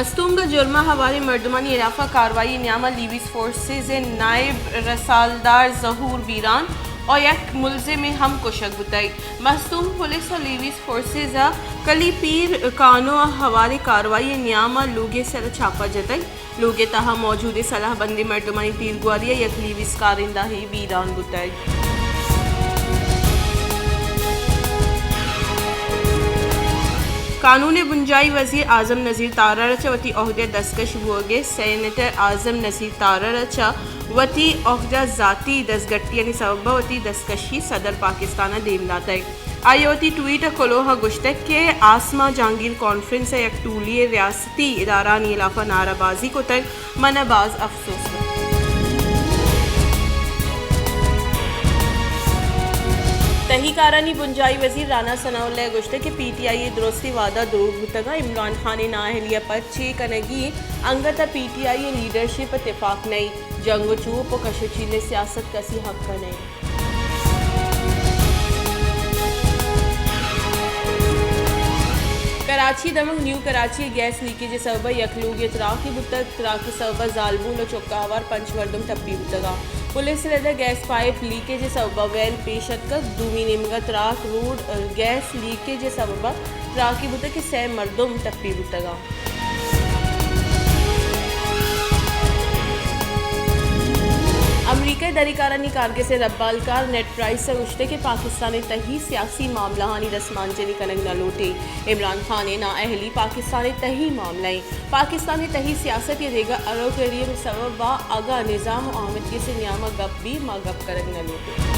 مستونگ ءِ جرم ءِ ہواریں مردمانی ہلاف ءَ کاروائی ءِ نیام ءَ لیویز فورسز ءِ نائب رسالدار ظہور بیران ءُ یک ملزمے ہم کشگ بوتگ۔ مستونگ پولیس ءُ لیویز فورسز ءَ کلی پیر کانو ءِ ہواریں کاروائی ءِ نیام ءَ لوگے ءِ سر ءَ چھاپہ جتگ۔ لوگ ءِ تہا موجودیں سلاہ بندیں مردمانی تیرگواری ءَ یک لیویز کارندہ ئے بیران بوتگ۔ قانون ءِ بنجاہی وزیر اعظم نذیر تارڑ ءَ چہ وتی عہدہ ءَ دستکش بوگ ءِ سینیٹر اعظم نذیر تارڑ ءَ چہ وتی عہدہ ءَ ذاتی دزگٹیانی سبب ءَ وتی دستکشی صدر پاکستان ءَ دیم داتگ۔ آئی ءَ وتی ٹویٹ ءِ کلوہ ءَ گوشتگ کہ آسما جہانگیر کانفرنس ءِ یک ٹولی ءَ ریاستی ادارہانی ہلاف ءَ نعرہ بازی کتگ، من ءَ باز افسوس کتگ۔ تہی کارانی بنجاہی وزیر رانا ثناء اللہ ءَ گوشتگ کہ پی ٹی آئی ءِ درستیں وعدہ دروگ بوتگ ءُ عمران خان ءِ نااہلی ءَ پد چے کنگی انگت ءَ پی ٹی آئی ءِ لیڈرشپ ءَ تفاق نہ انت۔ جنگ ءُ چوپ ءُ کش ءُ چیل ءِ سیاست کسی حق ءَ نہ انت۔ کراچی ءِ دمگ نیو کراچی ءَ گیس لیکیج ءِ سبب ءَ یک لوگے ءَ تراکے بوتگ۔ تراک ءِ سبب ءَ زالبول ءُ چک ءَ ہوار پنچ مردم ٹپی بوتگ اَنت۔ پولیس ءِ رد ءَ گیس پائپ لیکیج ءِ سبب ءَ ویل پیش اتکگ۔ دومی نیمگ ءَ تراک روڈ، ءَ، گیس لیکیج ءِ سبب ءَ تراکے بوتگ کہ سئے مردم ٹپی بوتگ اَنت۔ امریکہ ءِ دریکارانی کارگس ءِ ربالکار نیڈ پرائس ءَ گوشتگ کہ پاکستان ءِ تہی سیاسی معاملہانی دستمانجنی کنگ نہ لوٹیت۔ عمران خان ءِ نااہلی پاکستان ءِ تہی معاملہ اِنت۔ پاکستان ءِ تہی سیاست یا دگہ ہر وڑیں سبب ءَ اگاں نظام ءُ آمدگس ءِ نیام ءَ گپ بیت، ما گپ کنگ نہ لوٹیں۔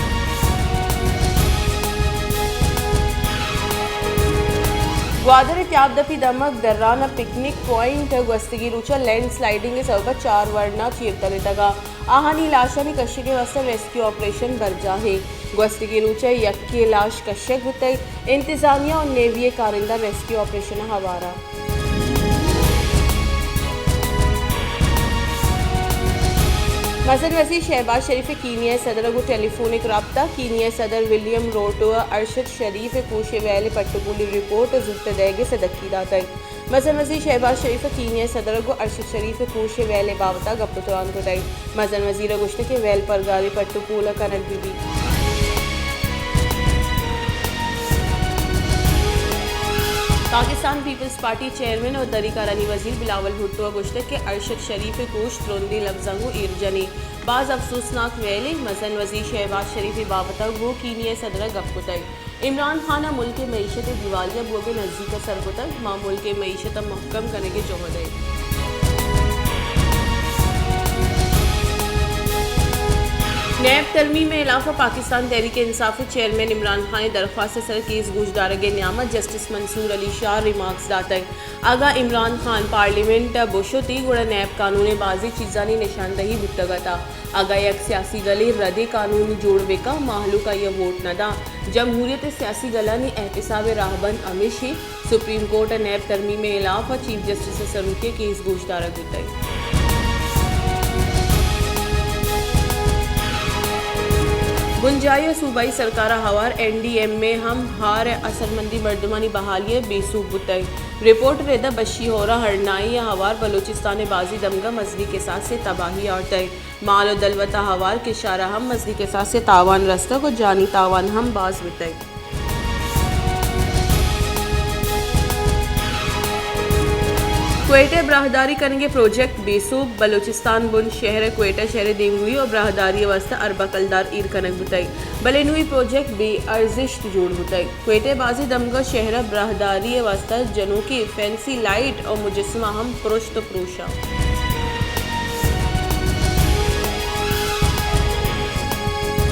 گوادر ءِ تیاب دپی دمگ دران ءَ پکنک پوائنٹ ءَ گوستگیں روچ ءَ لینڈ سلائیڈنگ ءِ سبب ءَ چار ورنا چیر ترتگ ءُ آہانی لاشانی کشگ ءِ واستہ ریسکیو آپریشن برجاہ اِنت۔ گوستگیں روچ ءَ یکے ءِ لاش کشگ بوتگ۔ انتظامیہ ءُ نیوی ءِ کارندہ ریسکیو آپریشن ءَ ہوار اَنت۔ مزن وزیر شہباز شریف ءَ کینیا ءِ صدر ءَ گوں ٹیلی فونک رابطہ، کینیا ءِ صدر ولیم روٹو ءَ ارشد شریف ءِ کوش ءِ ویل ءِ پٹ ءُ پولی رپورٹ ءِ زوت ءَ دئیگ ءِ سدکی داتگ۔ مزن وزیر شہباز شریف ءَ کینیا ءِ صدر ءَ گوں ارشد شریف ءِ کوش ءِ ویل ءِ بابت ءَ گپ ءُ تران کتگ۔ مزن وزیر ءَ گوشتگ کہ ویل پر گار ءَ پٹ ءُ پول ءَ کنگ بہ بیت۔ پاکستان پیپلز پارٹی چیئرمین ءُ دری کارانی وزیر بلاول بھٹو ءَ گوشتگ کہ ارشد شریف ءِ کوش ترندیں لبزاں گوں ایر جنی، باز افسوسناک ویلے۔ مزن وزیر شہباز شریف ءِ بابت ءَ گوں کینیا ءِ صدر ءَ گپ کتگ۔ عمران خان ءَ ملک ءِ معیشت ءِ دیوالیہ بوگ ءِ نزیک ءَ سر کتگ، ما ملک ءِ معیشت ءِ مھکم کنگ ءِ جہد ءَ ایں۔ نیب ترمیم ءِ ہلاف ءَ پاکستان تحریک انصاف ءِ چیئرمین عمران خان ءِ درخواست ءِ سر ءَ کیس گوشدارگ ءِ نیام ءَ جسٹس منصور علی شاہ ءَ ریمارکس داتگ، اگاں عمران خان پارلیمنٹ ءَ بشتی گڑا نیب قانون ءِ بازیں چیزانی نشاندہی بوتگ اتاں۔ اگاں یک سیاسی گلے ردیں قانون جوڑ بہ کنت، مہلوک آئی ءَ ووٹ نہ دنت۔ جمہوریت ءِ سیاسی گلانی احتساب ءِ راہبند ہمیش اِنت۔ سپریم کورٹ ءَ نیب ترمیم ءِ ہلاف ءَ چیف جسٹس ءِ سروکی ءِ کیس گوشدارگ بوتگ۔ بنجاہی ءُ صوبائی سرکار ءَ ہوار این ڈی ایم اے ہم ہار ءِ اثرمندیں مردمانی بحالی ءَ بے سوب بوتگ۔ رپورٹ ءِ رد ءَ بشی ہور ءَ ہرنائی ءَ ہوار بلوچستان ءِ بازیں دمگ ءَ مزنیں کساسے ءِ تباہی آورتگ۔ مال ءُ دلوت ءَ ہوار کشار ءَ ہم مزنیں کساسے ءِ تاوان رستگ ءُ جانی تاوان ہم باز بوتگ۔ کوئٹہ ءِ براہداری کنگ ءِ پروجیکٹ بے سوب، بلوچستان بن شہر ءِ کوئٹہ شہر ءِ دیمروئی ءُ براہداری ءِ واستہ اربہ کلدار ایر کنگ بوتگ، بلے نوں اے پروجیکٹ بے ارزشت جوڑ بوتگ۔ کوئٹہ ءِ بازیں دمگ ءَ شہر ءِ براہداری ءِ واستہ جنوکیں فینسی لائٹ ءُ مجسمہ ہم پرشت ءُ پروش اَنت۔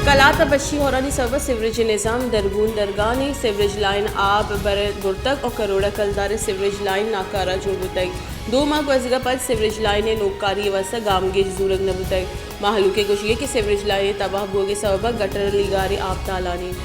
کلات ءَ بشی ہورانی سبب ءَ سیوریج ءِ نظام درگون درگانی، سیوریج لائن ءَ آب بر ءَ برتگ ءُ کروڑ ءَ کلدار ءِ سیوریج لائن ناکارہ جوڑ بوتگ۔ دو ماہ گوزگ ءَ پد سیوریج لائن ءِ نوکاری ءِ واستہ گامگیج زورگ نہ بوتگ۔ مہلوک ءِ گوشگ اِنت کہ سیوریج لائن ءِ تباہ بوگ ءِ سبب ءَ گٹر ءِ لیگار ءِ آپ تالان اِنت۔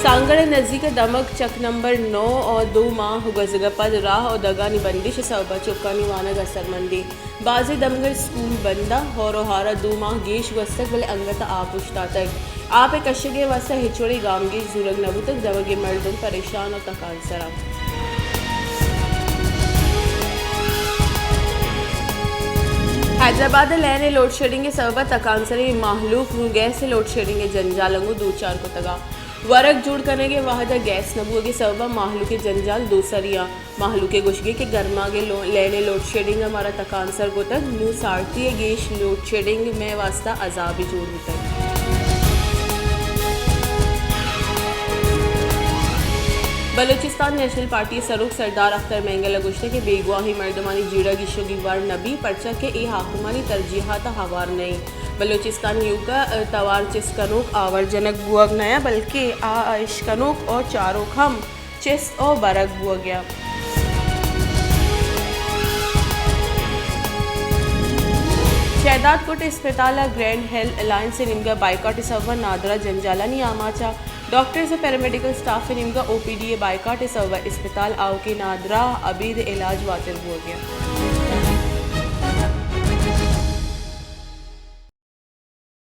تانگڑ ءِ نزیک ءَ دمگ چک نمبر نو ءَ دو ماہ گوزگ ءَ پد راہ ءُ دگانی بندش ءِ سبب ءَ چکانی وانگ ءَ اثرمندی۔ بازیں دمگ ءَ اسکول بند اَنت، ہور ءُ ہار ءَ دو ماہ گیش گوستگ، بلے انگت ءَ آپ اوشتاتگ۔ آپ ءِ کشگ ءِ واستہ ہچ وڑیں گامگیج زورگ نہ بوتگ، دمگ ءِ مردم پریشان ءُ تکانسر اَنت۔ حیدرآباد ءَ لین ءِ لوڈشیڈنگ ءِ سبب ءَ تکانسریں مہلوک گوں گیس ءِ لوڈشیڈنگ ءِ جنجال ءَ گوں دوچار کتگ ءَ۔ ورگ جوڑ کنگ ءِ وہد ءَ گیس نہ بوگ ءِ سبب ءَ مہلوک ءِ جنجال دوسری ءَ۔ مہلوک ءِ گوشگ اِنت کہ گرماگ ءِ لو-، لین ءِ لوڈشیڈنگ ءَ مارا تکانسر کتگ، نوں سارتی ءِ گیش لوڈشیڈنگ مئے واستہ عذابے جوڑ بوتگ۔ بلوچستان نیشنل پارٹی ءِ سروک سردار اختر مینگل ءَ گوشتگ کہ بیگواہیں مردمانی جیڑہ گیشوگی وڑ نہ بیت، پرچا کہ اے حاکمانی ترجیحات ءَ ہوار نہ اِنت۔ بلوچستان ایوک ءَ توار چست کنوک آور جنگ بوگ نہ اَنت، بلکیں آ اشکنوک ءُ چاروک ہم چست ءُ برگ بوگ ءَ اَنت۔ شہداد کوٹ اسپتال ءَ گرینڈ ہیلتھ الائنس ءِ نیمگ ءَ بائیکاٹ ءِ سبب ءَ نادراہ جنجالانی آماچ اَنت۔ ڈاکٹرز ءُ پیرامڈیکل سٹاف ءِ نیمگ ءَ او پی ڈی ءِ بائیکاٹ ءِ سبب ءَ اسپتال آؤکیں نادراہ ابید علاج واتر بوگ ءَ اَنت۔